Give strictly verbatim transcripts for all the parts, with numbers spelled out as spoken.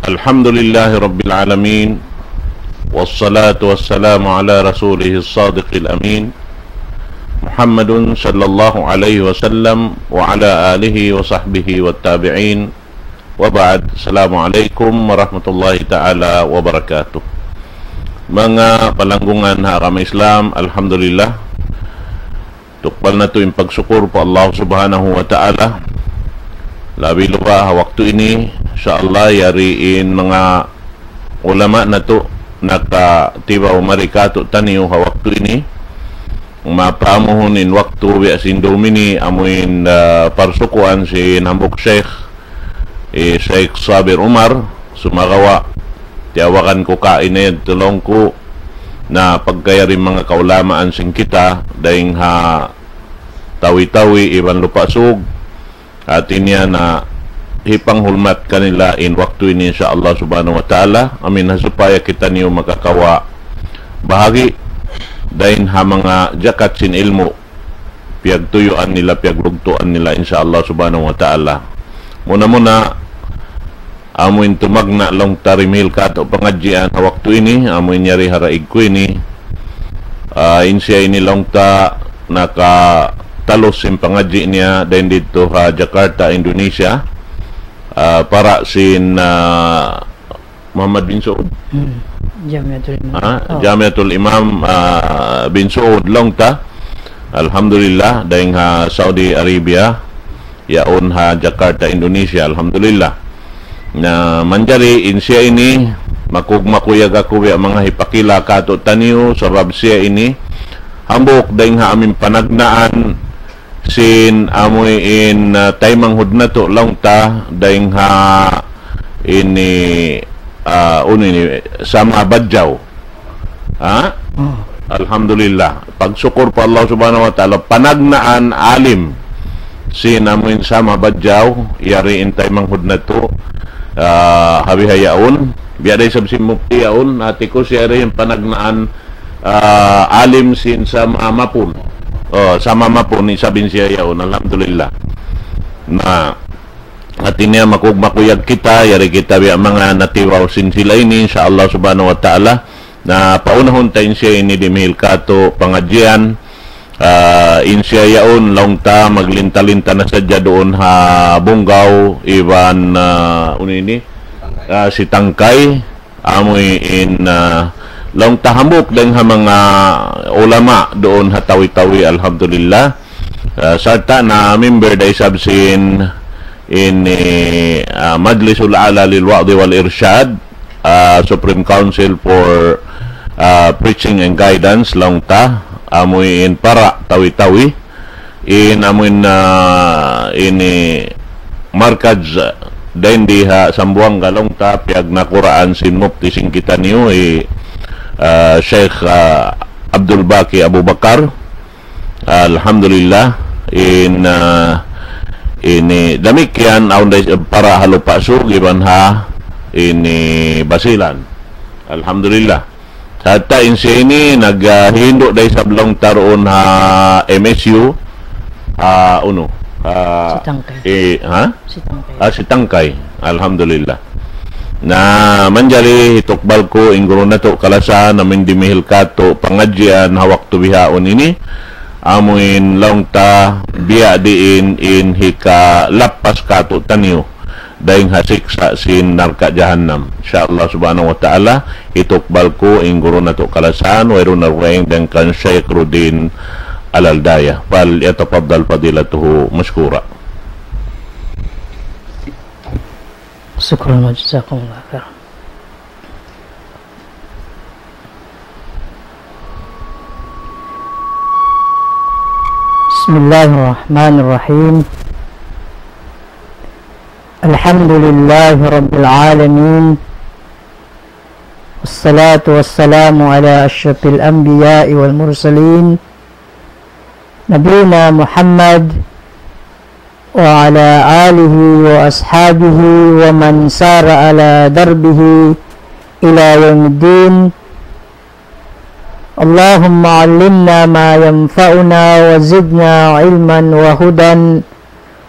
الحمد لله رب العالمين، والصلاة والسلام على رسوله الصادق الأمين، محمد صلى الله عليه وسلم، وعلى آله وصحبه والتابعين، وبعد. السلام عليكم ورحمة الله تعالى وبركاته. Manga palanggungan ha agama Islam, alhamdulillah, tukbal natu' in pagsukur pa Allah Subhanahu wa Ta'ala. Labi luba ha waktu ini, insya Allah, yari in manga ulama natu' nakatibaw mari kātu'niyu ha waktu ini. Mapaamuhun in waktu biya' sin dum ini, amu in, ah, parsukuan sin hambuuk Sheikh, eh, Sheikh Sabir Umar, sumagawa', tiyawagan ku kaina yadtu laung ku, na pagga yari manga kaulamaan sin kita, dayn ha Tawi-Tawi iban Lupa' Sug, hati niya na hipanghulmat kanila in waktu ini, insya Allah Subhanahu wa Ta'ala. Amin, ha supaya kitaniyu makakawa' bahagi' dayn ha manga jakat sin ilmu', piyagtuyuan nila, piyaglugtuan nila, insya Allah Subhanahu wa Ta'ala. Muna-muna, amu in tumagna' laung ta dimihil kātu' pangadjian ha waktu ini, amu in yari ha daig ku ini. Ah, in siya ini laung ta nakatalus sin pangadji' niya dayn didtu ha Jakarta, Indonesia. Ah, para' sin, ah, Muhammad bin Saud. Hmm. Jamiatul Imam. Ah, Oh. Jamiatul Imam, ah, bin Saud laung ta. Alhamdulillah, dayn ha Saudi Arabia, yaun ha Jakarta, Indonesia, alhamdulillah. Na manjari in siya ini, makug-, makuyag aku biya' manga hipakila kātu'niyu, sabab siya ini, hambuuk dayn ha amu in panagnaan, sin amu in, ah, taymanghud natu' laung ta, dayn ha ini, ah, unu ini, Sama Badjaw. Ha? Oh. Alhamdulillah. Pagsukur pa Allah Subhanahu wa Ta'ala, panagnaan alim sin amu in Sama Badjaw, yari in taymanghud natu', ah, ha bihaun. Biya' da isab sin mufti yaun, hati ku siya ri in panagnaan, ah, alim sin Sama Mapun. Oh, Sama Mapun, isab in siya yaun, alhamdulillah. Na, hati niya makug-, makuyag kita, yari kita biya' manga natibaw sin sila ini, insya Allah Subhanahu wa Ta'ala. Na paunahun ta in siya ini dimihil kātu' pangadjian, ah, in siya yaun, laung ta, maglinta-linta na sadja duun ha Bunggaw, iban, ah, unu ini, ah, Sitangkay, amu in, ah, laung ta hambuuk dayn ha manga ulama duun ha Tawi-Tawi, alhamdulillah. Ah, sarta' na member da isab sin ini, ah, Majlisul A'la lil Wa'di wal Irshad, ah, Supreme Council for, ah, Preaching and Guidance, laung ta, amu in para' Tawi-Tawi. In amu in, ah, ini markaz dayn di ha Sambuwangga laung ta, piyagnakuraan sin mufti sin kitaniyu, hi, ah, Sheikh, ah, Abdul Baqi Abu Bakar. Alhamdulillah, in, ah, ini damikkiyan awn da isab para' ha Lupa' Sug iban ha ini Basilan. Alhamdulillah. Sarta' in siya ini naghindu' da isab laung ta duun ha M S U, ha, unu, ha, Sitangkay. Eh, ha? Sitangkay. Ah, Sitangkay. Alhamdulillah. Na manjari hitukbal ku in guru natu' kalasahan amu in dimihil kātu' pangadjian ha waktu bihaun ini, amu in laung ta biya' diin in hikalappas kātu'niyu dayn ha siksa' sin narka' jahannam. Insya Allah Subhanahu wa Ta'ala, hitukbal ku in guru natu' kalasahan, wayruun na dugaing dayn kan Sheikh Rudin Al-Aldaya. فليتفضل فضيلته مشكورا. شكرا وجزاكم الله خيرا. بسم الله الرحمن الرحيم. الحمد لله رب العالمين، والصلاة والسلام على أشرف الأنبياء والمرسلين، نبينا محمد وعلى آله وأصحابه ومن سار على دربه إلى يوم الدين. اللهم علمنا ما ينفعنا وزدنا علما وهدى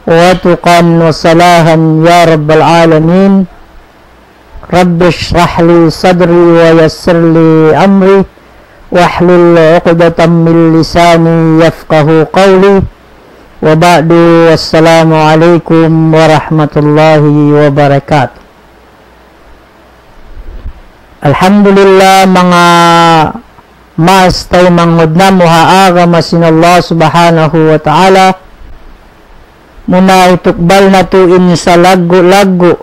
وتقى وصلاحا يا رب العالمين. رب اشرح لي صدري ويسر لي أمري واحلل عقدة من لساني يفقهوا قولي. وبعد، السلام عليكم ورحمة الله وبركاته. Alhamdulillah, manga maas taymanghud namu' ha agama sin Allah Subhanahu wa Ta'ala, muna hitukbal natu' in salaggu'-laggu'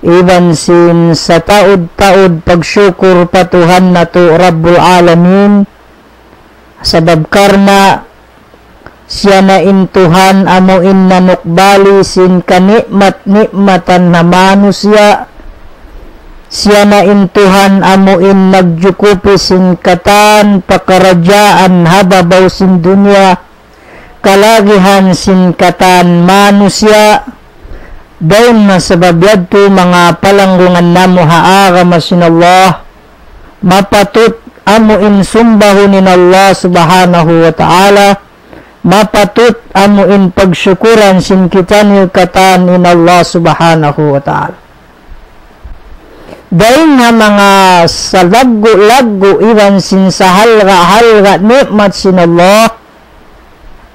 iban sin sataud-taud pagsukur pa Tuhan natu' Rabbul Alamin, sabab karna' siya na in Tuhan amu in nanukbali sin kani'mat-ni'matan ha manusiya'. Siya na in Tuhan amu in nagjukupi sin katan pakaradjaan ha babaw sin dunya, kalagihan sin katan manusiya'. Dayn ha sabab yadtu, manga palanggungan namu' ha agama sin Allah, mapatut amu in sumbahun in Allah Subhanahu wa Ta'ala, mapatut amu in pagsukuran sin kitaniyu katan in Allah Subhanahu wa Ta'ala. Dayn ha manga salaggu'-laggu' iban sin sahalga'-halga' ni'mat sin Allah,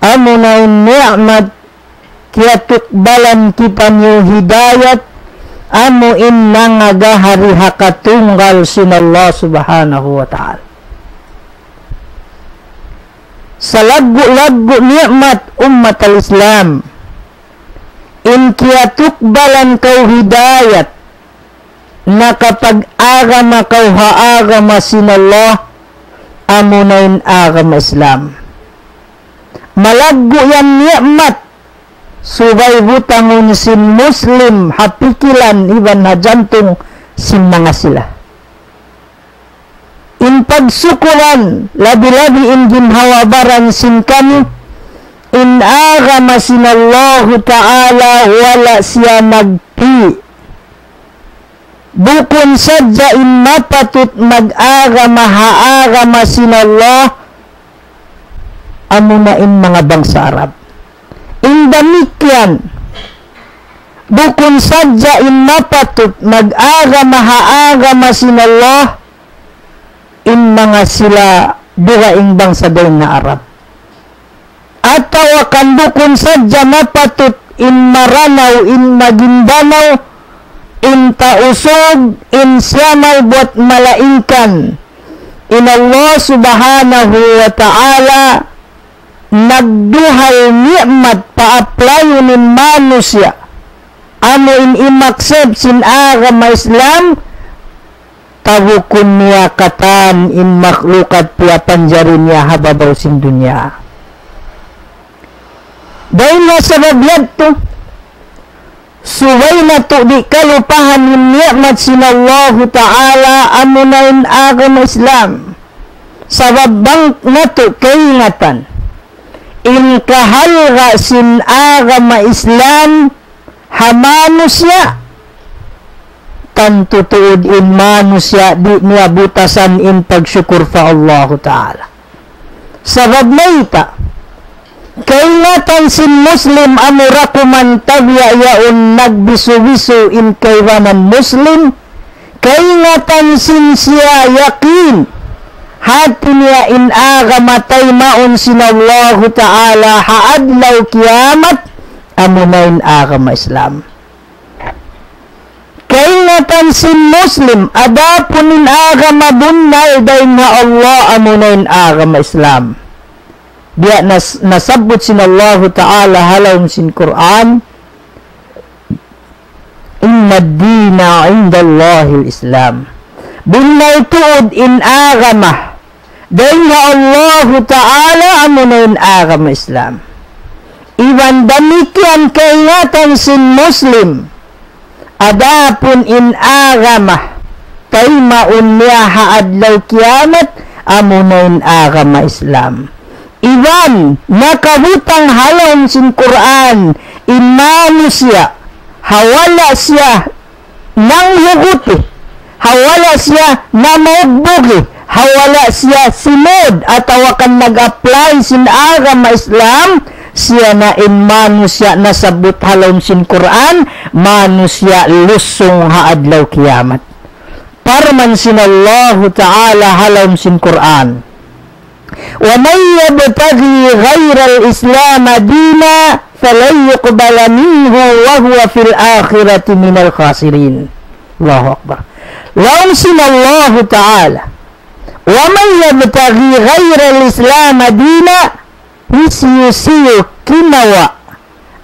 amuna in ni'mat kiyatukbalan kitaniyu hidayat, amu in nangagahari ha katunggal sin Allah Subhanahu wa Ta'ala. Salaggu'-laggu' ni'mat ummat al-Islam, in kiyatukbalan kaw hidayat, nakapag-agama kaw ha agama sin Allah, amuna in agama Islam. Malaggu' yan ni'mat, subay butangun sin Muslim ha pikilan iban ha jantung sin manga sila. In pagsukuran, labi-labi in ginhawa-baran sin kami, in agama sin Allahu Ta'ala wala' siya nagpi. Bukun sadja in mapatut mag-agama ha agama sin Allah, amuna in manga bangsa Arab. In damikkiyan, bukun sadja in mapatut mag-agama ha agama sin Allah, in manga sila dugaing bangsa dayn ha Arab. Atawa kan bukun sadja mapatut in Maranaw, in Maguindanao, in Tausug, in Siamal buat malaingkan in Allah Subhanahu wa Ta'ala nagduhal ni'mat pa-apply-un in manusiya', amu in imaksep sin agama Islam, tabukun niya katan in makhlukat piyapanjari niya ha babaw sin dunya. Dayn ha sabab yadtu, subay natu' di' kalupahan in ni'mat sin Allahu Ta'ala, amuna in agama Islam. Sabab bang natu' kaingatan in kahalga' sin agama Islam ha manusiya', tantu tuud in manusiya' di' niya butasan in pagsukur pa Allahu Ta'ala. Sabab mayta'? Kaingatan sin Muslim amura kuman tabiya' yaun nagbisu-bisu in kaibanan Muslim. Kaingatan sin siya yakin, hati niya in agama taymaun sin Allahu Ta'ala ha adlaw kiyamat, amuna in agama Islam. Kaingatan sin Muslim, adapun in agama bunnal dayn ha Allah, amuna in agama Islam. Biya' nas-, nasabbut sin Allahu Ta'ala ha lawm sin Qur'an, إن الدين عند الله الإسلام. Bunnal tuud in agama dayn ha Allahu Ta'ala, amuna in agama Islam. Iban damikkiyan kaingatan sin Muslim, adapun in agama taymaun niya ha adlaw kiyamat, amuna in agama Islam. Iban nakabutang ha lawm sin Qur'an, in manusiya', ha wala' siya nanghuguti, ha wala' siya namaugbugi, ha wala' siya simud, atawa kan nag-apply sin agama Islam, Siya na in manusiya' nasabbut ha lawm sin Qur'an, manusiya' lusung ha adlaw kiyamat. Parman sin Allahu Ta'ala ha lawm sin Qur'an, ومن يبتغ غير الإسلام دينا فلن يقبل منه وهو في الآخرة من الخاسرين. Allahu Akbar. Laung sin Allahu Ta'ala, ومن يبتغ غير الإسلام دينا, hisiyu-siyu kimawa'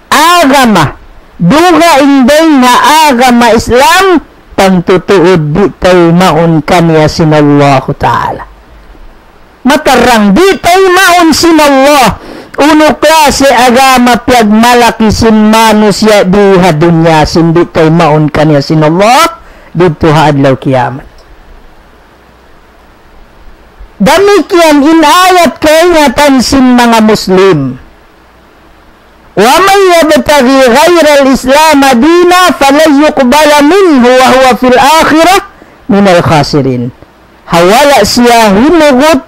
agama dugaing dayn ha agama Islam, tantu tuud di' taymaun kaniya sin Allahu Ta'ala. Matarrang, di' taymaun sin Allah. Unu klase agama piyagmalaki sin manusiya' di ha dunya sin di' taymaun kaniya sin Allah didtu ha adlaw kiyamat. Damikkiyan in ayat kaingatan sin manga Muslim. ومن يبتغ غير الإسلام دينا فلن يقبل منه وهو في الآخرة من الخاسرين. Ha wala' siya himugut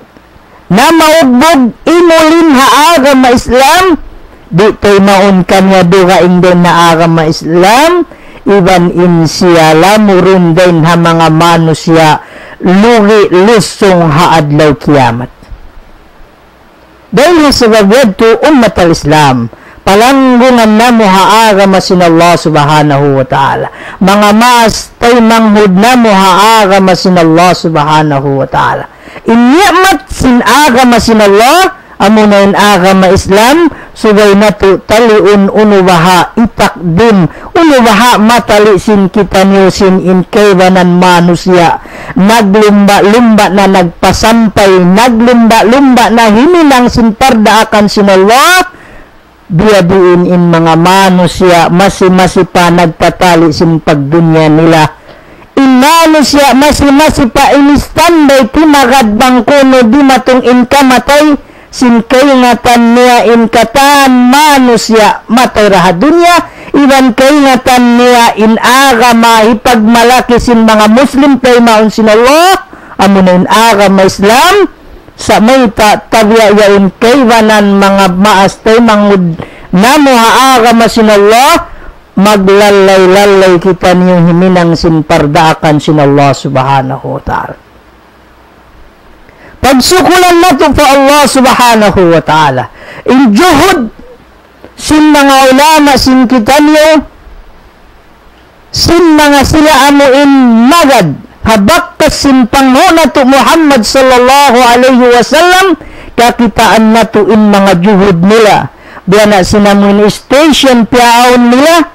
na maugbug imulin ha agama Islam, di' taymaun kaniya dugaing dayn ha agama Islam, iban in siya lamurun dayn ha manga manusiya' lugi' lusung ha adlaw kiyamat. Dayn ha sabab yadtu ummat al-Islam, palanggungan namu' ha agama sin Allah Subhanahu wa Ta'ala. Manga maas taymanghud namu' ha agama sin Allah Subhanahu wa Ta'ala. In ni'mat sin agama sin Allah, amuna in agama Islam, subay natu' taliun unu baha' itakdim, unu baha' matali' sin kitaniyu sin in kaibanan manusiya'. Naglumba'-lumba' na nagpasampay, naglumba'-lumba' na himinang sin pardaakan sin Allah, biyadiin in manga manusiya' masi-masi pa nagtatali' sin pagdunya nila. In manusiya' masi-masi pa in standby timagad bang kunu' dimatung in kamatay, sin kaingatan niya in katan manusiya' matay da ha dunya, iban kaingatan niya in agama hipagmalaki sin manga Muslim taymaun sin Allah, amuna in agama Islam, sa' mayta' tabiya' yaun kaibanan manga maas taymanghud namu' ha agama sin Allah, maglallay-lallay kitaniyu himinang sin pardaakan sin Allah Subhanahu wa Ta'ala. Pagsukulan natu' pa Allah Subhanahu wa Ta'ala. In juhud sin manga ulama sin kitaniyu, sin manga sila amu in magad ha bakas sin panghu' natu' Muhammad sallallahu alayhi wasallam, kakitaan natu' in manga juhud nila. Biya' na sin amu in station piyaawn nila,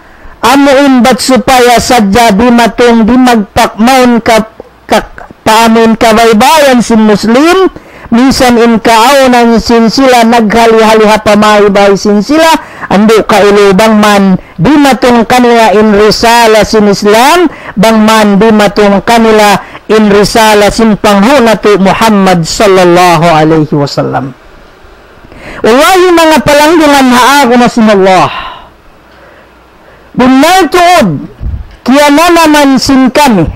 amu in bat supaya sadja dimatung di' magpakmaun ka ka-, pa amu in kabaybayan sin Muslim, minsan in kaawnan sin sila naghali-hali ha pamaybay sin sila, andu' kailu bang man dimatung kanila in risala sin Islam, bang man dimatung kanila in risala sin panghu' natu' Muhammad sallallahu alayhi wasallam. Wallahi, manga palanggungan ha agama sin Allah. Bunnal tuud, kiyananaman sin kami,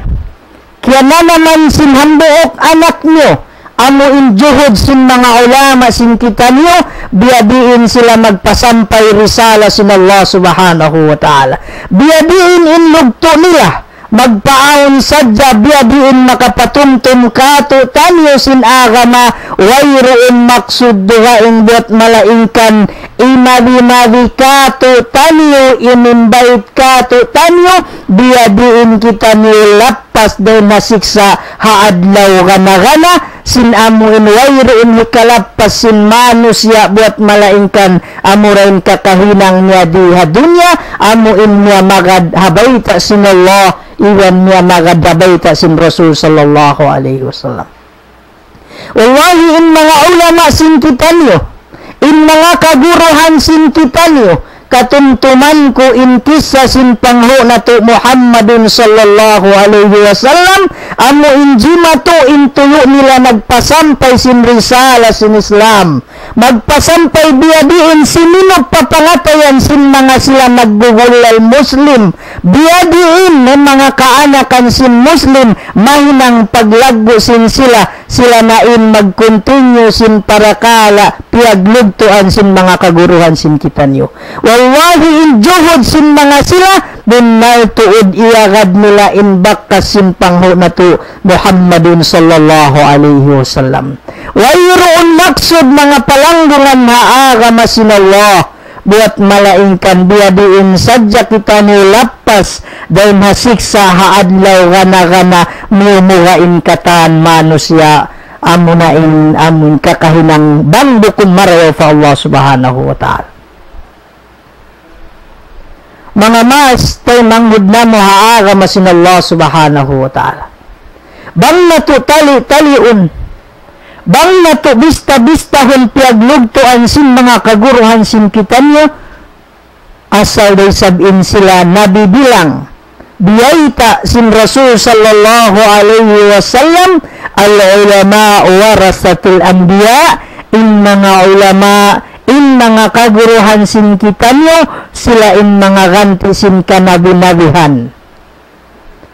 kiyananaman sin hambuuk anak niyu, amu in juhud sin manga ulama sin kitaniyu, biyadiin sila magpasampay risala sin Allah Subhanahu wa Ta'ala. Biyadiin in lugtu' nila, magpaawn sadja, biyadiin makapatumtum kātu'niyu sin agama, wayruun maksud dugaing buwat malaingkan imabi-mabi kātu'niyu, inimbait kātu'niyu, biyadiin kitaniyu lappas dayn ha siksa' ha adlaw gana-gana, sin amu in wayruun hikalappas sin manusiya' buwat malaingkan amura in kakahinang niya di ha dunya, amu in niya magad ha bayta' sin Allah, iban niya magad ha bayta' sin Rasul sallallahu alayhi wasallam. Wallahi, in manga ulama sin kitaniyu, in manga kaguruhan sin kitaniyu, katumtuman ku in kissa sin panghu' natu' Muhammadun sallallahu alayhi wasallam, amu in jimatu in tuyu' nila nagpasampay sin risala sin Islam. Magpasampay biyadiin siminug pa pangatayan sin manga sila naggugullal Muslim. Biyadiin in manga kaanakan sin Muslim, mahinang paglaggu' sin sila sila na in mag-continue sin parakala' piyaglugtuan sin manga kaguruhan sin kitaniyu. Wallahi, in juhud sin manga sila, bunnal tuud iyagad nila in bakas sin panghu' natu' Muhammadun sallallahu alayhi wasallam. Wayruun maksud manga palanggungan ha agama sin Allah, buat malaingkan biya' diin sadja kitaniyu lappas dayn ha siksa' ha adlaw gana-gana miyumuga in katan manusiya', amuna in amun kakahinang bang bukun marayaw pa Allah Subhanahu wa Ta'ala. Manga maas taymanghud namu' ha agama sin Allah Subhanahu wa Ta'ala. Bang natu' tali-taliun, bang natu' bista-bistahun piyaglugtuan sin manga kaguruhan sin kitaniyu, asal da isab in sila nabibilang. Biyayta' sin Rasul sallallahu alayhi wasallam, "العلماء ورثة الأنبياء," in manga ulama, in manga kaguruhan sin kitaniyu, sila in manga ganti sin kanabi-nabihan.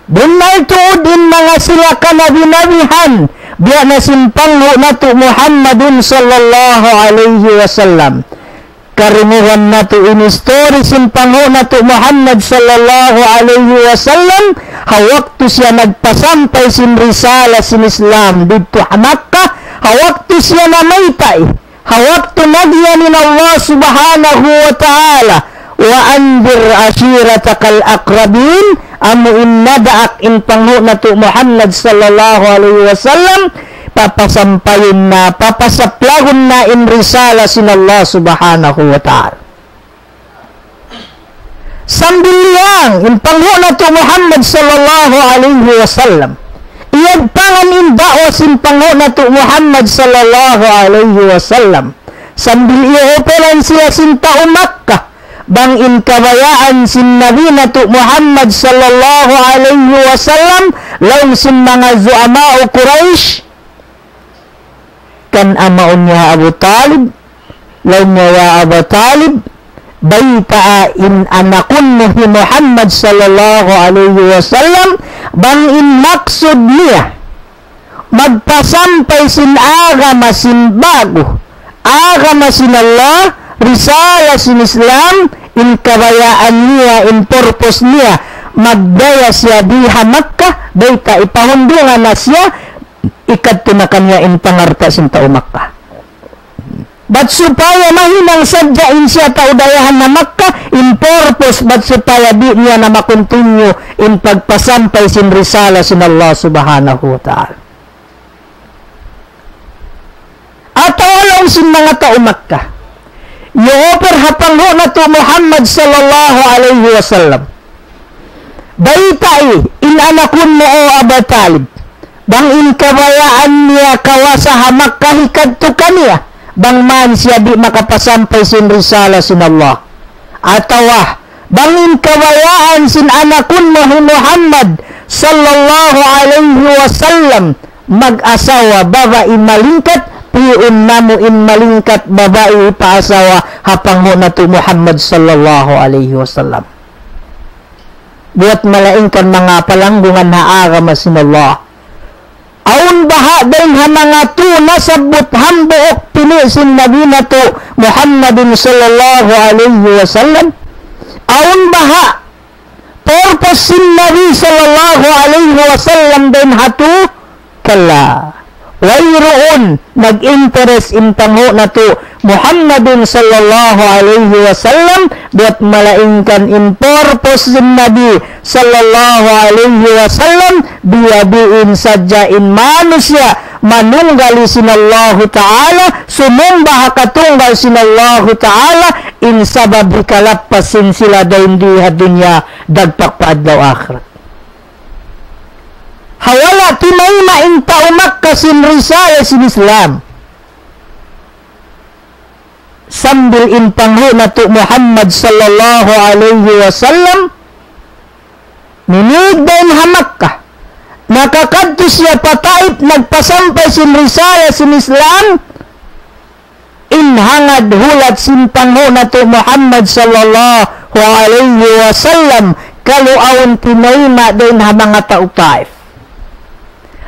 Bunnal tuud in manga sila kanabi-nabihan, biya' na sin panghu' natu' Muhammadun sallallahu alayhi wasallam. Karungugan natu' in history sin panghu' natu' Muhammad sallallahu alayhi wasallam, ha waktu siya nagpasampay sin risala sin Islam didtu ha Makkah, ha waktu siya namayta', ha waktu nagyan in Allah Subhanahu wa Ta'ala, "وأنذر عشيرتك الأقربين," amu in nadaak in panghu' natu' Muhammad sallallahu alayhi wasallam, papasampayun na, papasaplagun na in risala sin Allah Subhanahu wa Ta'ala. Sambil liyang in panghu' natu' Muhammad sallallahu alayhi wasallam, iyagpangan in da'wa sin panghu' natu' Muhammad sallallahu alayhi wasallam, sambil iyaupiran sila sin tau Makkah, bang in kabayaan sin Nabi natu' Muhammad sallallahu alayhi wasallam, laung sin manga zu'ama'u Quraysh, kan amaun niya Abu Talib, laung niya, "Ya Abu Talib, baytaa in anakun mu hi Muhammad sallallahu alayhi wasallam, bang in maksud niya magpasampay sin agama sin ba'gu, agama sin Allah, risala sin Islam, in kabayaan niya, in purpose niya, magdaya siya di ha Makkah, bayta' ipahundungan na siya, ikadtu na kaniya in pangalta' sin tau Makkah." Bat supaya mahinang sadja in siya tau dayahan ha Makkah, in purpose, bat supaya di' niya na makontinyu in pagpasampay sin risala sin Allah Subhanahu wa Ta'ala. Atawa laung sin manga tau Makkah, iyaupiran ha panghu' natu' Muhammad sallallahu alayhi wasallam, "Baytai in anakun mu, O Aba Talib, bang in kabayaan niya kawasa ha Makkah hikadtu kaniya, bang man siya di' makapasampay sin risala sin Allah. Atawa, bang in kabayaan sin anakun mu hi Muhammad sallallahu alayhi wasallam mag-asawa babai malingkat, pi'un namu' in malingkat babai paasawa ha panghu' natu' Muhammad sallallahu alayhi wasallam." Buat malaingkan manga palanggungan ha agama sin Allah. Awn baha' dayn ha manga tu nasabbut hambuuk pini' sin Nabi natu' Muhammadin sallallahu alayhi wasallam? Awn baha' purpose sin Nabi sallallahu alayhi wasallam dayn ha tu? Kalla. Wayruun nag-interest in panghu' natu' Muhammadin sallallahu alayhi wasallam, buat malaingkan in purpose sin Nabi sallallahu alayhi wasallam, biya' diin sadja in manusiya' manunggali sin Allahu Ta'ala, sumumba ha katunggal sin Allahu Ta'ala, in sabab hikalappas sin sila dayn di ha dunya dagpak pa adlaw akhirat. Ha wala' timayma' in tau Makkah sin risala sin Islam. Sambil in panghu' natu' Muhammad sallallahu alayhi wasallam minīg dayn ha Makkah, nakakadtu siya pa Taif, nagpasampay sin risala sin Islam, in hangad hulat sin panghu' natu' Muhammad sallallahu alayhi wasallam, kalu awn timayma' dayn ha manga tau Taif.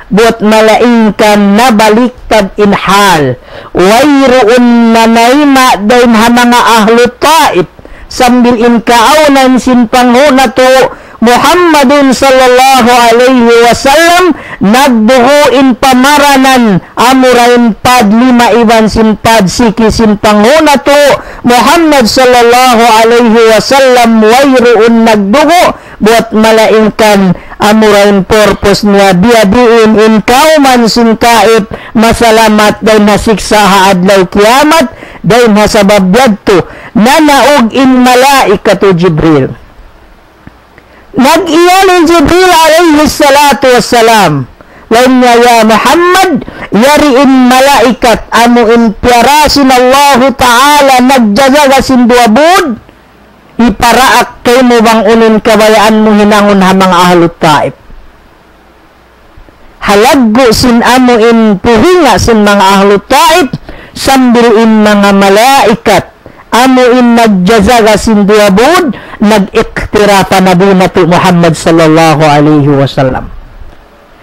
Buwat malaingkan nabaliktad in hal. Wayruun nanayma' dayn ha manga ahlu Taif. Sambil in kaawnan sin panghu' natu' Muhammadun sallallahu alayhi wasallam, nagdugu' in pamaranan, amura in pad lima iban sin pad siki sin panghu' natu' Muhammad sallallahu alayhi wasallam, wayruun nagdugu', buwat malaingkan amura in purpose niya, biyadiin in kaawman sin Taif masalamat dayn ha siksa' ha adlaw kiyamat, dayn ha sabab yadtu, nanaug in malaikat Jibril. Nag-iyan in Jibril alayhi salatu wassalam. Laung niya, "Ya Muhammad, yari in malaikat amu in piyara sin Allahu Ta'ala nagjajaga sin duwa būd, hiparaak kaymu bang unu in kabayaan mu hinangun ha manga ahlu Taif." Ha laggu' sin amu in puhinga sin manga ahlu Taif, sambil in manga malaikat, amu in nagjajaga sin duwa būd, nag-iqtira pa Nabi natu' Muhammad sallallahu alayhi wasallam.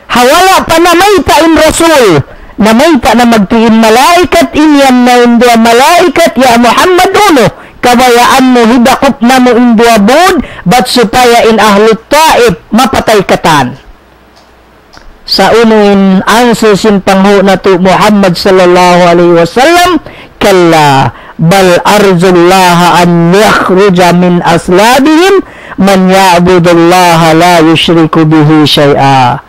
Ha wala' pa namayta' in Rasul, namayta' na magtuy in malaikat, in yan na in duwa malaikat, "Ya Muhammad, unu kabayaan mu, hidakup namu' in duwa būd, bat supaya in ahlu Taif mapatay katan?" Sa' unu in answer sin panghu' natu' Muhammad sallallahu alayhi wasallam, "كلا بل أرجو الله أن يخرج من أصلابهم من يعبد الله لا يشرك به شيئا."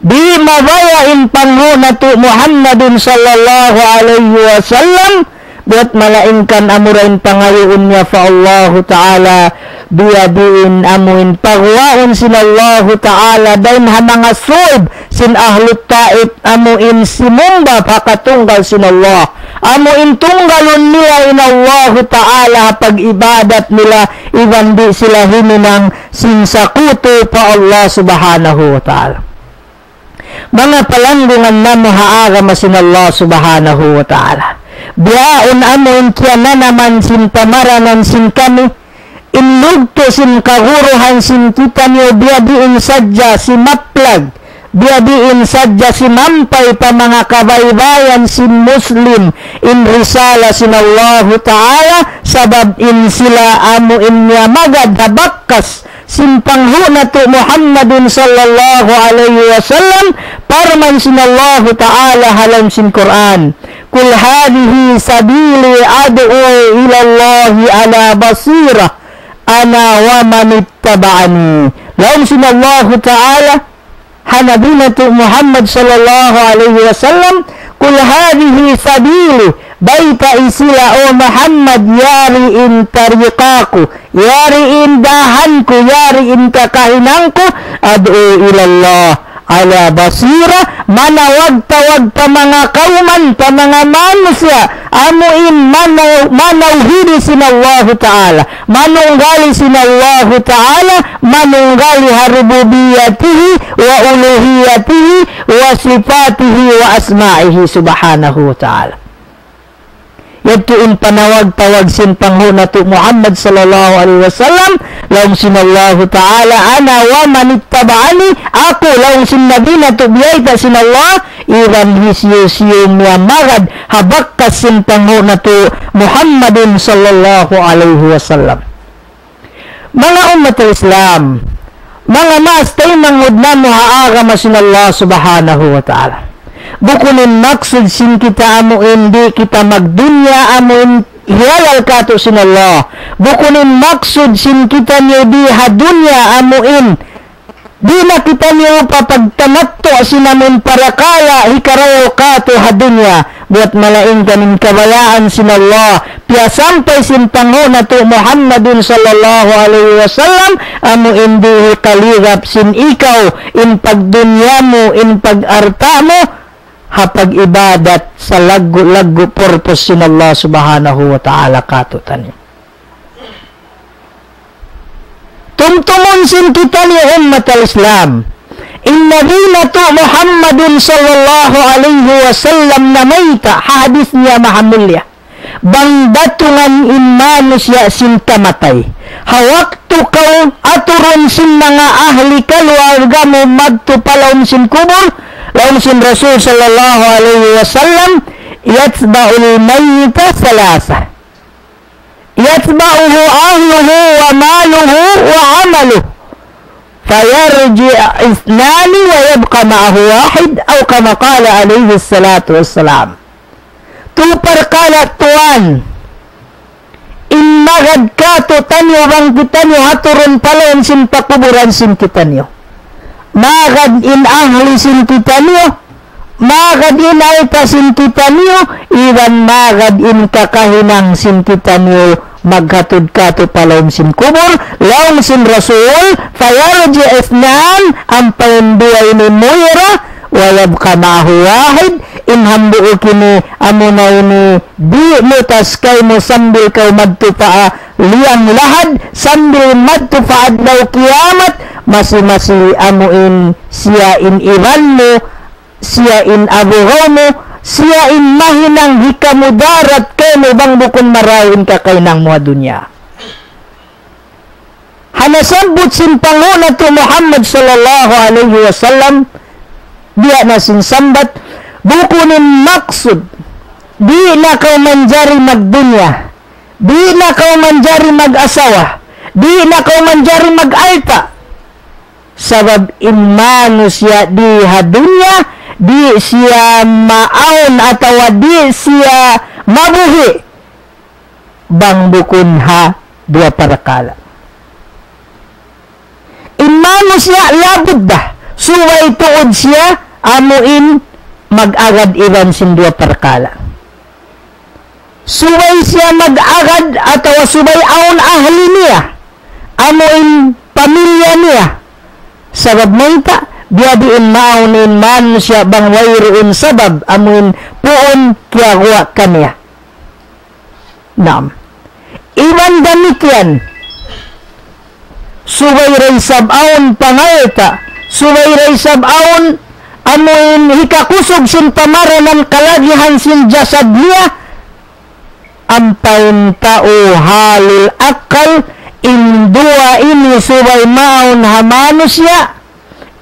Di' mabaya' in panghu' natu' Muhammadun sallallahu alayhi wasallam, buwat malaingkan amura in pangayuun niya pa Allahu Ta'ala, biyadiin amu in paguwaun sin Allahu Ta'ala, dayn ha manga su'ib sin ahlu Taif, amu in simumba pa katunggal sin Allah, amu in tunggalun nila in Allahu Ta'ala ha pag-ibadat nila, iban di' sila himinang sin sakutu pa Allah Subhanahu wa Ta'ala. Manga palanggungan namu' ha agama sin Allah Subhanahu wa Ta'ala. Bihaun amu in kiyananaman sin pamaranan sin kami, in lugtu' sin kaguruhan sin kitaniyu biyadiin sadja simaplag, biyadiin sadja simampay pa manga kabaybayan sin Muslim, in risala sin Allahu Ta'ala, sabab in sila amu in miyamagad ha bakas sin panghu' natu' Muhammadun sallallahu alayhi wasallam, parman sin Allahu Ta'ala ha lawm sin Qur'an, "قل هذه سبيلي أدعو إلى الله على بصيرة أنا ومن اتبعني." Laung sin Allahu Ta'ala, ha Nabi natu' Muhammad sallallahu alayhi wasallam, "قل هذه سبيلي," baytai sila, "O Muhammad, yari in tariqa ku, yari in dahan ku, yari in kakahinang ku, أدعو إلى الله على بصيرة, manawag-tawag pa manga kawman, pa manga manusiya', amu in manaw-, manawhidi sin Allahu Ta'ala, manunggali sin Allahu Ta'ala, manunggali ha ربوبيته وألوهيته وصفاته وأسمائه سبحانه وتعالى." Yadtu in panawag-tawag sin panghu' natu' Muhammad sallallahu alayhi wasallam, laung sin Allahu Ta'ala, "أنا ومن اتبعني," aku, laung sin Nabi natu' biyayta' sin Allah, iban hisiyu-siyu miyamagad ha bakas sin panghu' natu' Muhammadun sallallahu alayhi wasallam. Manga ummat al-Islam, manga maas taymanghud namu' ha agama sin Allah Subhanahu wa Ta'ala. Bukun in maksud sin kita amu in di' kita magdunya amu in hiyalal kātu' sin Allah. Bukun in maksud sin kitaniyu di ha dunya amu in di' na kitaniyu pa pagtamattu' sin amun parakala' hikarayaw kātu' ha dunya, buwat malaingkan in kabayaan sin Allah, piyasampay sin panghu' natu' Muhammadun sallallahu alayhi wasallam, amu in di' hikaligap sin ikaw, in pagdunya mu, in pag-alta' mu, ha pag-ibadat sin laggu'-laggu' purpose sin Allah Subhanahu wa Ta'ala kātu'niyu. Tumtumun sin kitaniyu ummat al-Islam. In Nabi natu' Muhammadun sallallahu alayhi wasallam namayta' ha hadith niya mahamulliya. Bang datungan in manusiya' sin kamatay, ha waktu kaw aturun sin manga ahli kaluarga mu madtu pa lawm sin kubul, Laung sin Rasul sallallahu alayhi wasallam, يتبع الميت ثلاثة، يتبعه أهله وماله وعمله، فيرجع اثنان ويبقى معه واحد، أو كما قال عليه الصلاة والسلام. Tu parkala' tuwan in magad kātu'niyu bang kitaniyu haturun pa lawm sin pakuburan sin kitaniyu. Magad in ahli sin kitaniyu, magad in alta' sin kitaniyu, iban magad in kakahinang sin kitaniyu maghatud kātu' pa lawm sin kubul, laung sin Rasul, فيرجع اثنان, ampa in duwa ini muyra, ويبقى معه واحد, in hambuuk ini amuna ini di' mutas kaymu sambil kaw madtu pa liyang lahad, sambil madtu pa adlaw kiyamat, masi-masi amu in siya in iban mu, siya in abugaw mu, siya in mahinang hikamudarat kaymu bang bukun marayaw in kakahinang mu ha dunya. Ha nasabbut sin panghu' natu' Muhammad sallallahu alayhi wasallam, biya' na sin sambat, bukun in maksud, di' na kaw manjari magdunya, di' na kaw manjari mag-asawa, di' na kaw manjari mag-alta'. Sabab in manusiya' di ha dunya, di' siya maawn atawa di' siya mabuhi' bang bukun ha duwa parkala'. In manusiya' labud da, subay tuud siya amu in mag-agad iban sin duwa parkala'. Subay siya mag-agad atawa subay awn ahli niya, amu in pamilya niya. Sabab mayta', biya' diin maawn in manusiya' bang wayruun sabab amu in puun kiyaguwa' kaniya. Naam. Iban damikkiyan, subay da isab awn pangalta', subay da isab awn amu in hikakusug sin pamaranan kalagihan sin jasad niya, ampa in tau halul akkal, in duwa ini subay maawn ha manusiya',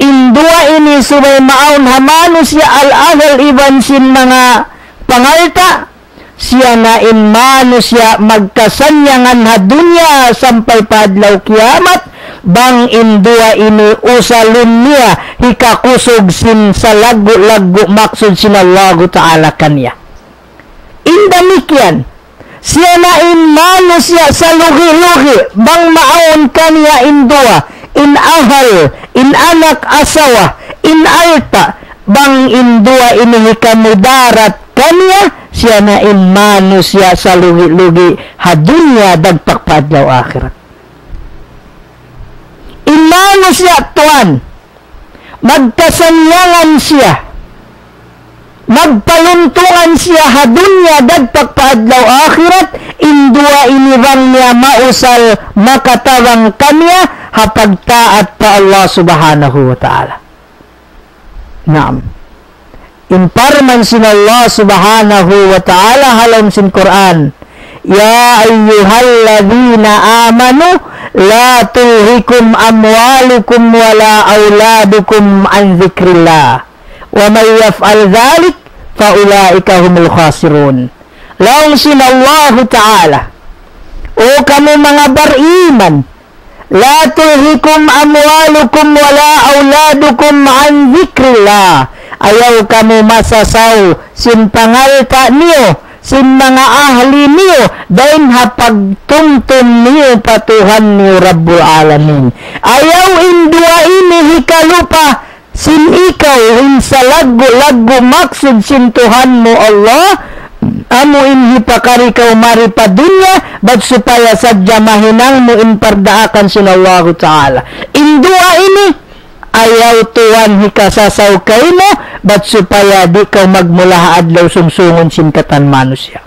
in duwa ini subay maawn ha manusiya' al-agal iban sin manga pangalta', siya na in manusiya' magkasannyangan ha dunya sampay pa adlaw kiyamat, bang in duwa ini usalun niya hikakusug sin salaggu'-laggu' maksud sin Allahu Ta'ala kaniya. In damikkiyan, siya na in manusiya' salugi'-lugi', bang maawn kaniya in duwa, in ahal, in anak asawa, in alta', bang in duwa ini hikamudarat kaniya, siya na in manusiya' salugi'-lugi' ha dunya dagpak pa adlaw akhirat. In manusiya' tuwan, magkasannyangan siya, magpaluntungan siya ha dunya dagpak pa adlaw akhirat, in duwa ini bang niya mausal makatabang kaniya ha pagtaat pa Allah Subhanahu wa Ta'ala. Naam. In parman sin Allah Subhanahu wa Ta'ala ha lawm sin Qur'an, يا أيها الذين آمنوا لا تلهكم أموالكم ولا أولادكم عن ذكر الله ومن يفعل ذلك فأولئك هم الخاسرون. Laung sin Allahu Ta'ala, O kamu manga bariman, لا تلهكم أموالكم ولا أولادكم عن ذكر الله. Ayaw kamu masasaw sin pangalta' niyu, sin manga ahli niyu, dayn ha pagtumtum niyu pa Tuhan niyu Rabbul Alamin. Ayaw in duwa ini hikalupa sin ikaw in salaggu'-laggu' maksud sin Tuhan mu Allah, amu in hipakari kaw mari pa dunya, bat supaya sadja mahinang mu in pardaakan sin Allahu Ta'ala. In duwa ini, ayaw tuwan hikasasaw kaymu, bat supaya di' kaw magmula ha adlaw sungsungun sin katan manusiya'.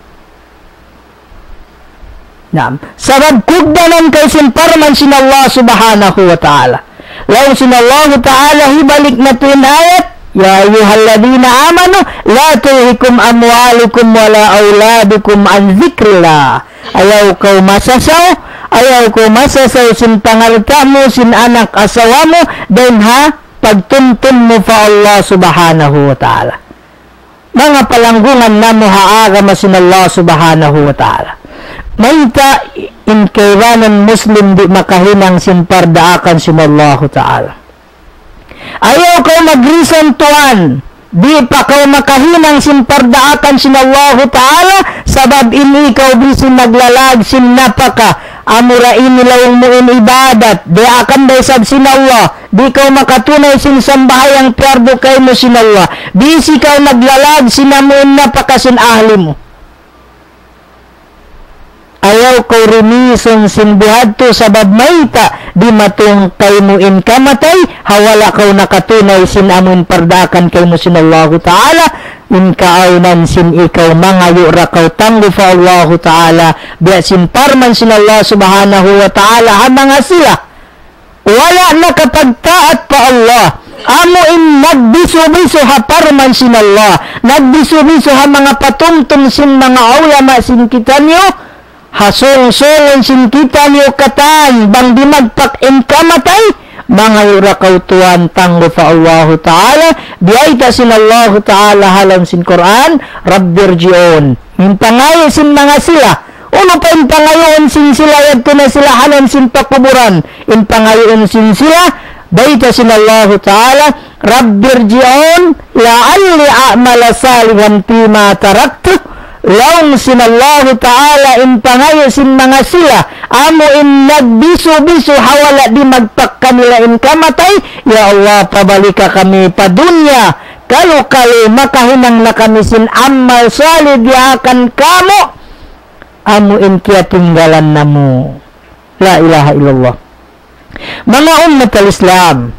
Naam. Sabab kugdanan kaw sin parman sin Allah Subhanahu wa Ta'ala. Laung sin Allah Ta'ala, hibalik natu' in ayat, يا أيها الذين آمنوا لا تلهكم أموالكم ولا أولادكم عن ذكر الله. Ayaw kaw masasaw, ayaw kaw masasaw sin pangalta' mu, sin anak asawa mu, dayn ha pagtumtum mu pa Allah Subhanahu wa Ta'ala. Manga palanggungan namu' ha agama sin Allah Subhanahu wa Ta'ala. Mayta' in kaibanan Muslim di' makahinang sin pardaakan sin Allahu Ta'ala? Ayaw kaw mag-resign tuwan, di' pa kaw makahinang sin pardaakan sin Allahu Ta'ala, sabab in ikaw busy maglalag sin napaka, amura ini laung mu in ibadat, diyaakan da isab sin Allah, di' kaw makatunay sin sambahayang piyardu kaymu sin Allah, busy kaw maglalag sin amu in napaka sin ahli mu. Ayaw kaw rumisun sin bihadtu sabab mayta' dimatung kaymu in kamatay, ha wala' kaw nakatunay sin amun pardaakan kaymu sin Allahu Ta'ala, in kaawnan sin ikaw mangayu' ra kaw tanggu pa Allahu Ta'ala, biya' sin parman sin Allah Subhanahu wa Ta'ala, ha manga sila wala' nakapagtaat pa Allah, amu in nagbisu-bisu ha parman sin Allah, nagbisu-bisu ha manga patumtum sin manga ulama sin kitaniyu, ha sung-sungun sin kitaniyu katan, bang dimagpak in kamatay, mangayu' ra kaw tuwan tanggu pa Allahu Ta'ala, biyayta' sin Allahu Ta'ala ha lawm sin Qur'an, رب ارجعون. In pangayu' sin manga sila, unu pa in pangayuun sin sila yadtu na sila ha lawm sin pakuburan? In pangayuun sin sila, bayta' sin Allahu Ta'ala, رب ارجعون لعلي أعمل صالحا فيما تركت. Laung sin Allahu Ta'ala in pangayu' sin manga sila, amu in nagbisu-bisu ha wala' dimagpak kanila in kamatay, "Ya Allah, pabalika kami pa dunya, kalu-kalu makahinang na kami sin amal salih diyaakan kamu." Amu in kiyatinggalan namu'. La ilaha illallah. Manga ummat al-Islam,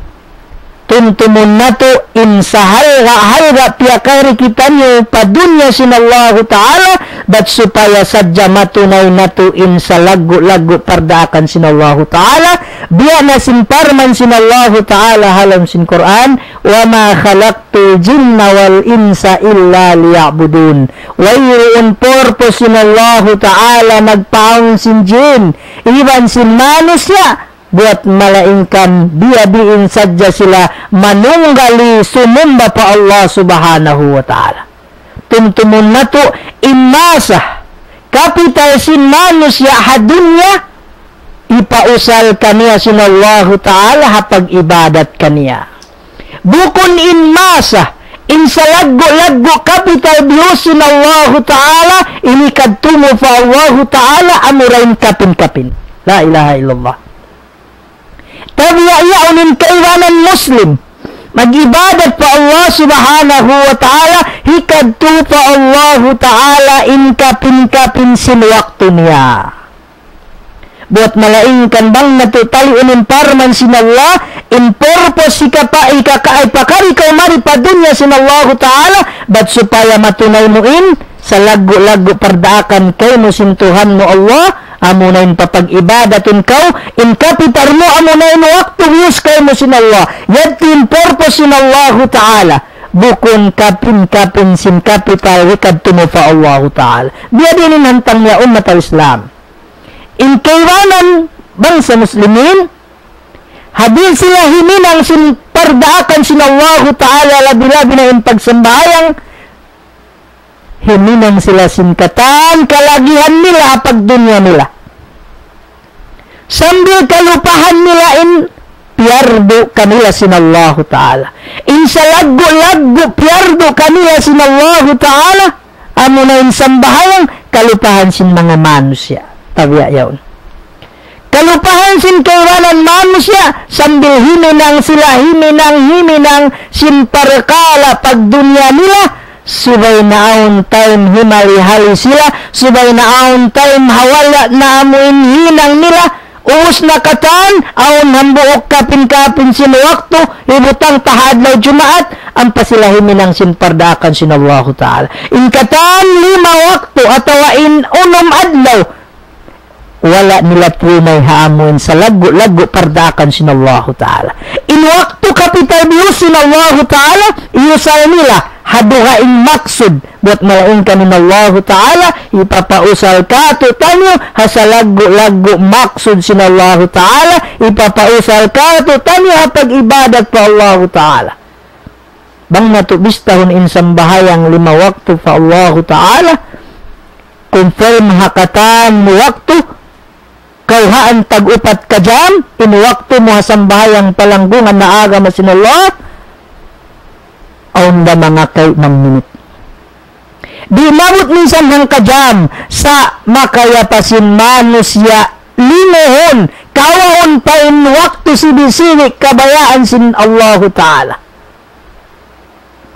tumtumun natu' in sahalga'-halga' piyakari kitaniyu pa dunya sin Allahu Ta'ala, bat supaya sadja matunay natu' in salaggu'-laggu' pardaakan sin Allahu Ta'ala, biya' na sin parman sin Allahu Ta'ala ha lawm sin Qur'an, وما خلقت الجن والإنس إلا ليعبدون. Wayruun purpose sin Allahu Ta'ala magpaawn sin jin iban sin manusiya', buwat malaingkan biyadiin sadja sila manunggali sumumba pa Allah Subhanahu wa Ta'ala. Tumtumun natu' in masa, kapital sin manusiya' ha dunya, ipausal kaniya sin Allahu Ta'ala ha pag-ibadat kaniya. Bukun in masa, in salaggu'-laggu' kapital biyus sin Allahu Ta'ala, in hikadtu mu pa Allahu Ta'ala, amura in kapin-kapin. La ilaha illallah. Tabiya' yaun in kaibanan Muslim, mag-ibadat pa Allah Subhanahu wa Ta'ala, hikadtu pa Allahu Ta'ala in kapin-kapin sin waktu niya. Buwat malaingkan bang natu' taliun in parman sin Allah, in purpose hikapa-, hikaka-, hipakari kaw mari pa dunya sin Allahu Ta'ala, bat supaya matunay mu in salaggu'-laggu' pardaakan kaymu sin Tuhan mu Allah, amuna in papag-ibadatun kaw, in kapital mu amuna in waktu biyus kaymu sin Allah, yadtu in purpose sin Allahu Ta'ala, bukun kapin-kapin sin kapital hikadtu mu pa Allahu Ta'ala. Biyadiin in hantang niya ummat al-Islam. In kaibanan bangsa Muslimin, ha di' sila himinang sin pardaakan sin Allahu Ta'ala, labi-labi na in pagsambahayang, himinang sila sin katan kalagihan nila ha pagdunya nila. Sambil kalupahan nila in piyardu kanila sin Allahu Ta'ala. In salaggu'-laggu' piyardu kanila sin Allahu Ta'ala, amuna in sambahayang, kalupahan sin manga manusiya'. Tabiya' yaun. Kalupahan sin kaibanan manusiya', sambil himinang sila, himinang, himinang sin parkala' pagdunya nila, subay na awn time himali-hali sila, subay na awn time ha wala' na amu in hinang nila, ubus na katan, awn hambuuk kapin-kapin sin waktu, hibutang ta ha adlaw Jumaat, ampa sila himinang sin pardaakan sin Allahu Ta'ala. In katan lima waktu atawa in unum adlaw, wala' nila tiyunay ha amu in salaggu'-laggu' pardaakan sin Allahu Ta'ala. In waktu kapital biyus sin Allahu Ta'ala, iyusal nila ha dugaing maksud, buat malaingkan in Allahu Ta'ala, hipapausal kātu'niyu ha salaggu'-laggu' maksud sin Allahu Ta'ala, hipapausal kātu'niyu ha pag-ibadat pa Allahu Ta'ala. Bang natu' bistahun in sambahayang lima waktu pa Allahu Ta'ala, confirm ha katan waktu, kawhaan tag-upat ka jam, in waktu mu ha sambahayang palanggungan ha agama sin Allah, awn da mangakay mangminit. Di' maabut minsan hangka jam, sa' makaya pa sin manusiya' linguhun, kawaun pa in waktu sibi'-sibi' kabayaan sin Allahu Ta'ala.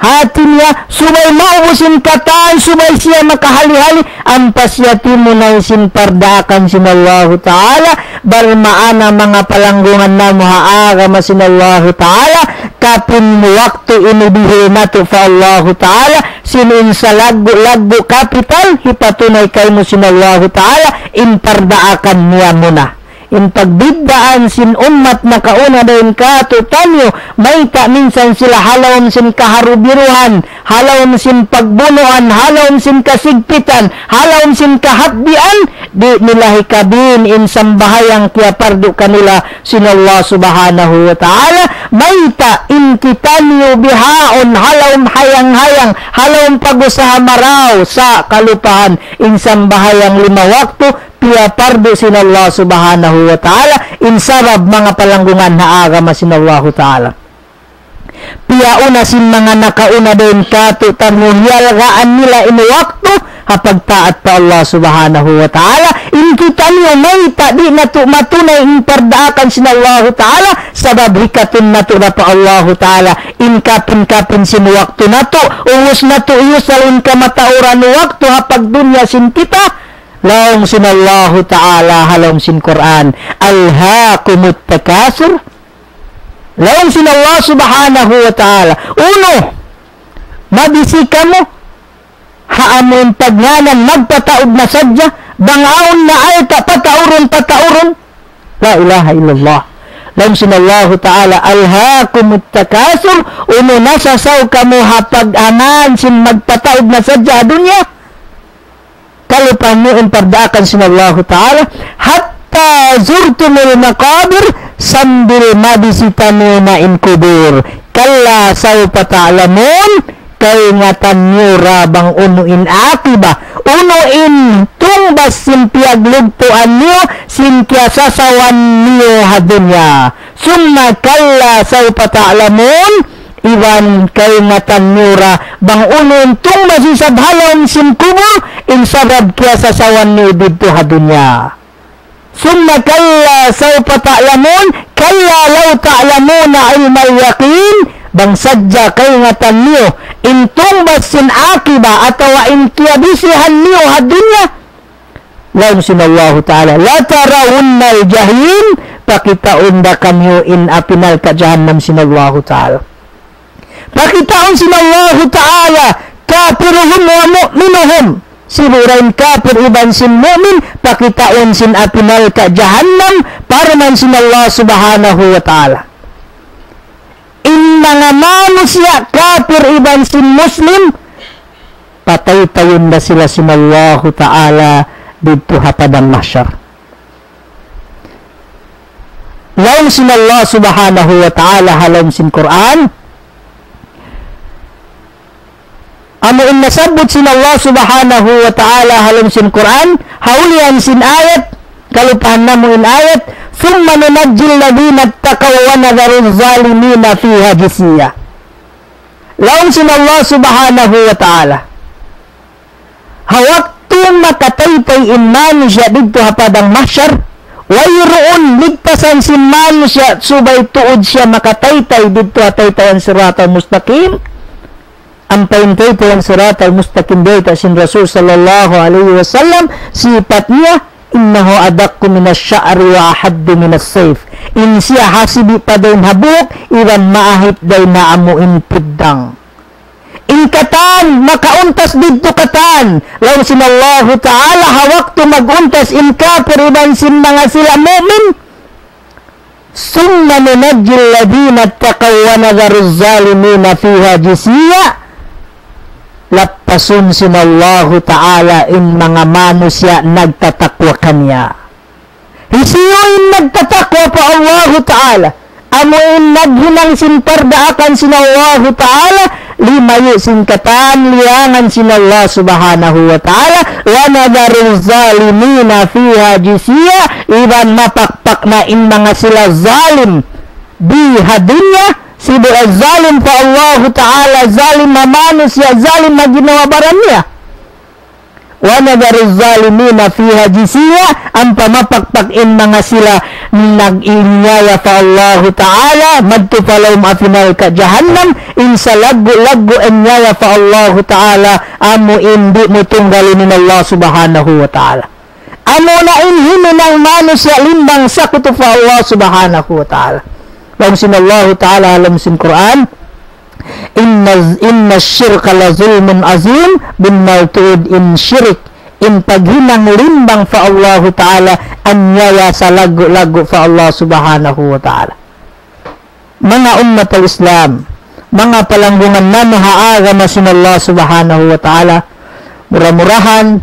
Hati niya, subay maubus in katan, subay siya makahali-hali, ampa siya timunay sin pardaakan sin Allahu Ta'ala, bal maana manga palanggungan namu' ha agama sin Allahu Ta'ala, kapin waktu ini dihil natu' pa Allahu Ta'ala, sin in salaggu'-laggu' kapital, hipatunay kaymu sin Allahu Ta'ala, in pardaakan niya muna. In pagbiddaan sin ummat nakauna dayn kātu'niyu, mayta' minsan sila ha lawm sin kaharubiruhan, ha lawm sin pagbunuan, ha lawm sin kasigpitan, ha lawm sin kahapdian, di' nila hikabin in sambahayang kiyapardu kanila sin Allah Subhanahu wa Ta'ala, mayta' in kitaniyu bihaun ha lawm hayang-hayang, ha lawm pag-usaha marayaw, sa' kalupahan in sambahayang lima waktu, piyapardu sin Allah Subhanahu wa Ta'ala, in sabab manga palanggungan ha agama sin Allahu Ta'ala. Piyauna sin manga nakauna dayn kātu'niyu, hiyalgaan nila in waktu ha pagtaat pa Allah Subhanahu wa Ta'ala. In kitaniyu mayta' di' natu' matunay in pardaakan sin Allahu Ta'ala, sabab hikatun natu' da pa Allahu Ta'ala in kapin-kapin sin waktu natu', ubus natu' iyusal in kamatauran waktu ha pagdunya sin kita, laung sin Allahu Ta'ala ha lawm sin Qur'an, ألهاكم التكاثر. Laung sin Allah Subhanahu wa Ta'ala, unu, mabisi kamu ha amun pagngānan magpataud na sadja, bang awn na alta' pataurun, pataurun. La ilaha illallah. Laung sin Allahu Ta'ala, ألهاكم التكاثر, unu nasasaw kamu ha pag-angan sin magpataud na sadja ha dunya? Kalupahan niyu in pardaakan sin Allahu Ta'ala, حتى زرتم المقابر, sambil mabisita niyu na in kubul. كلا سوف تعلمون, kaingatan niyu ra bang unu in akiba, unu in tungbas sin piyaglugtuan niyu, sin kiyasasawan niyu ha dunya. ثم كلا سوف تعلمون, iban kaingatan niyu ra bang unu in tungbas isab ha lawm sin kubul, in sabab kiyasasawan niyu didtu ha dunya. ثم كلا سوف تعلمون، كلا لو تعلمون علم اليقين, bang sadja kaingatan niyu in tungbas sin akiba atawa in kiyabisihan niyu ha dunya, laung sin Allahu Ta'ala, لترون الجحيم, pakitaun da kaniyu in api narka' jahannam sin Allahu Ta'ala. Pakitaun sin Allahu Ta'ala, كافرهم ومؤمنهم. Sibu' da in kapir iban sin mu'min, pakitaun sin api narka' jahannam, parman sin Allah Subhanahu wa Ta'ala. In manga manusiya' kapir iban sin Muslim, pataytayun da sila sin Allahu Ta'ala didtu ha padang mahsyar. Laung sin Allah Subhanahu wa Ta'ala ha lawm sin Qur'an, amu in nasabbut sin Allah Subhanahu wa Ta'ala ha lawm sin Qur'an, ha ulihan sin ayat, kalupahan namu' in ayat, ثم ننجي الذين اتقوا ونذر الظالمين فيها جثيا. Laung sin Allah Subhanahu wa Ta'ala, ha waktu makataytay in manusiya' didtu ha padang mahsyar, wayruun ligtasan sin manusiya' subay tuud siya makataytay didtu ha taytayan Siratal Mustaqim. Ampa in taytayan Siratal Mustaqim bayta' sin Rasul sallallahu alayhi wasallam, sipat niya, إنه أدق من الشعر وأحد من السيف. In siya hasibi' pa dayn ha buhuk, iban maahit dayn ha amu in piddang. In katan, makauntas didtu katan. Laung sin Allahu Ta'ala, ha waktu mag-untas in kapir iban sin manga sila mu'min, ثم ننجي الذين اتقوا ونذر الظالمين فيها جثيا. lappasun sin Allahu Ta'ala in manga manusiya' nagtatakwa kaniya. Hisiyu in nagtatakwa pa Allahu Ta'ala? Amu in naghinang sin pardaakan sin Allahu Ta'ala, limayu' sin katan liyangan sin Allah Subhanahu wa Ta'ala, وَنَذَرُ الظَّالِمِينَ فِيهَا جِثِيًّا, iban mapakpak na in manga sila zalim di ha dunya, sibu' zalim pa Allahu Ta'ala, zalim ha manusiya', zalim ha ginhawa-baran niya. وَنَذَرُ الظَّالِمِينَ فِيهَا جِثِيًّا, ampa mapakpak in manga sila nag-inyaya pa Allahu Ta'ala, madtu pa lawm api narka' jahannam, in salaggu'-laggu' inyaya pa Allahu Ta'ala, amu in di' mu tunggalun in Allah Subhanahu wa Ta'ala. Amu na in himinang manusiya' limbang sakutu pa Allah Subhanahu wa Ta'ala. Laung sin Allahu Ta'ala ha lawm sin Qur'an, إِنَّ، إِنَّ الشِّرْكَ لَظُلْمٌ عَظِيمٌ, bunnal tuud in shirik, in paghinang limbang pa Allahu Ta'ala, anyaya salaggu'-laggu' pa Allah Subhanahu wa Ta'ala. Manga ummat al-Islam, manga palanggungan namu' ha agama sin Allah Subhanahu wa Ta'ala, mura-murahan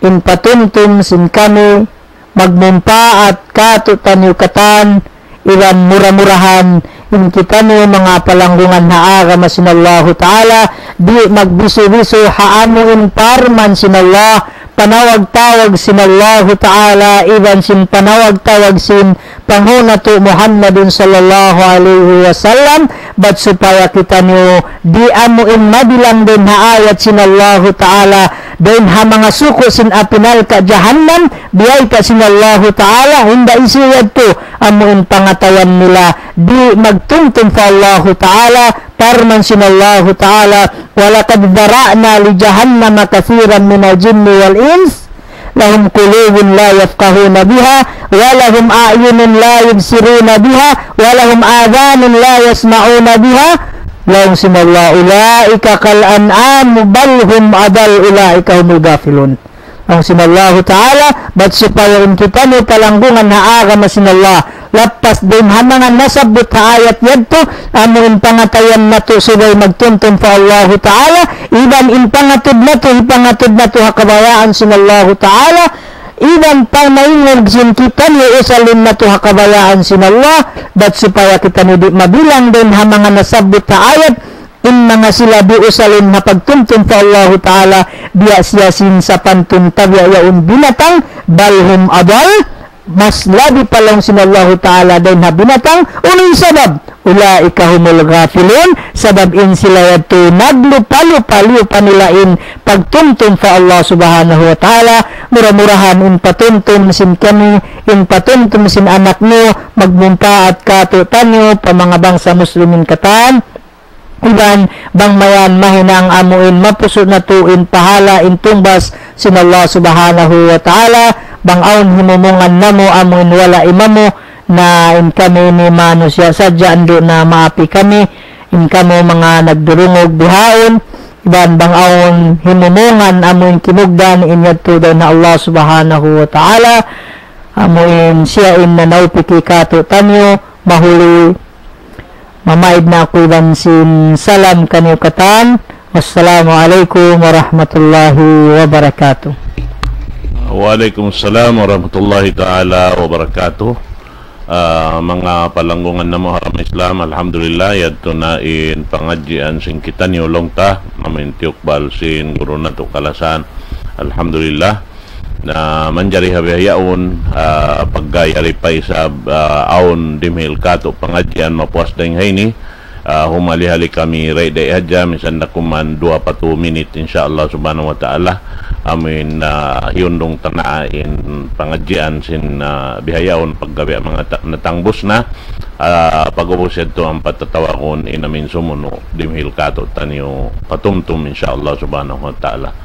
in patumtum sin kami magmumpaat kātu'niyu katan, iban mura-murahan in kitaniyu manga palanggungan ha agama sin Allahu Ta'ala, di' magbisu-bisu ha amu in parman sin Allah, panawag-tawag sin Allahu Ta'ala, iban sin panawag-tawag sin panghu' natu' Muhammadun sallallahu alayhi wasallam, bat supaya kitaniyu di' amu in mabilang dayn ha ayat sin Allahu Ta'ala, dayn ha manga suku' sin api narka' jahannam, biyayta' sin Allahu Ta'ala, hinda hisiyu yadtu, amu in pangatayan nila, di' magtumtum pa Allahu Ta'ala, parman sin Allahu Ta'ala, وَلَقَدْ ذَرَأْنَا لِجَهَنَّمَ كَثِيرًا مِنَ الْجِنِّ وَالْإِنسِ لَهُمْ قُلُوبٌ لَا يَفْقَهُونَ بِهَا وَلَهُمْ أَعْيُنٌ لَا يُبْصِرُونَ بِهَا وَلَهُمْ آذَانٌ لَا يَسْمَعُونَ بِهَا, laung sin Allah, أُولَٰئِكَ كَالْأَنْعَامِ بَلْ هُمْ أَضَلُّ أُولَٰئِكَ هُمُ الْغَافِلُونَ. Laung sin Allahu Ta'ala, bat supaya in kitaniyu palanggungan ha agama sin Allah, lappas dayn ha manga nasabbut ha ayat yadtu, amu in pangatayan natu' subay magtumtum pa Allahu Ta'ala, iban in pangatud natu', hipangatud natu' ha kabayaan sin Allahu Ta'ala, iban pamaingug sin kitaniyu usalun natu' ha kabayaan sin Allah, bat supaya kitaniyu di' mabilang dayn ha manga nasabbut ha ayat, in manga sila di' usalun ha pagtumtum pa Allahu Ta'ala, biya' siya sin sapantun tabiya' yaun binatang, بَلْ هُمْ أَضَلُّ, mas labi pa laung sin Allahu Ta'ala dayn ha binatang. Unu in sabab? أُولَٰئِكَ هُمُ الْغَافِلُونَ, sabab in sila yadtu naglupa-lupa, liyupa nila in pagtumtum pa Allah Subhanahu wa Ta'ala. Mura-murahan in patumtum sin kami, in patumtum sin anak niyu, magmumpaat kātu'niyu pa manga bangsa Muslimin katan. Iban bang mayan mahinang amu in mapusu' natu' in pahala in tungbas sin Allah Subhanahu wa Ta'ala, bang awn himumungan namu' amu in wala' imamu, na in kami ini manusiya' sadja, andu' na maapi kami, in kamu manga nagdurungug bihaun, iban bang awn himumungan amu in kimugdan, in yadtu dayn ha Allah Subhanahu wa Ta'ala, amu in siya in nanaupiki kātu'niyu, mahuli mamaid na aku iban sin salam kaniyu katan. Wassalamu alaykum warahmatullahi wabarakatuh. Wa alaykum assalam warahmatullahi ta'ala wabarakatuh. Ah, manga palanggungan namu' ha agama Islam, alhamdulillah, yadtu na in pangadjian sin kitaniyu laung ta, amu in tiyukbal sin guru natu' kalasahan. Alhamdulillah. Na manjari ha bihaun, ah, pagga yari pa isab, ah, awn dimihil kātu' pangadjian mapuas dayng ha ini, ah, humali-hali kami ray day hadja, misan da kuman duwa pa tū minit, insya Allah subhanahu wa ta'ala. Amu in, ah, hiyundung ta na in pangadjian sin, ah, bihaun pagga biya' manga ta-, natangbus na, ah, pag'ubus yadtu ampa tatawagun in amu in sumunu' dimihil kātu'niyu patumtum, insya Allah subhanahu wa ta'ala.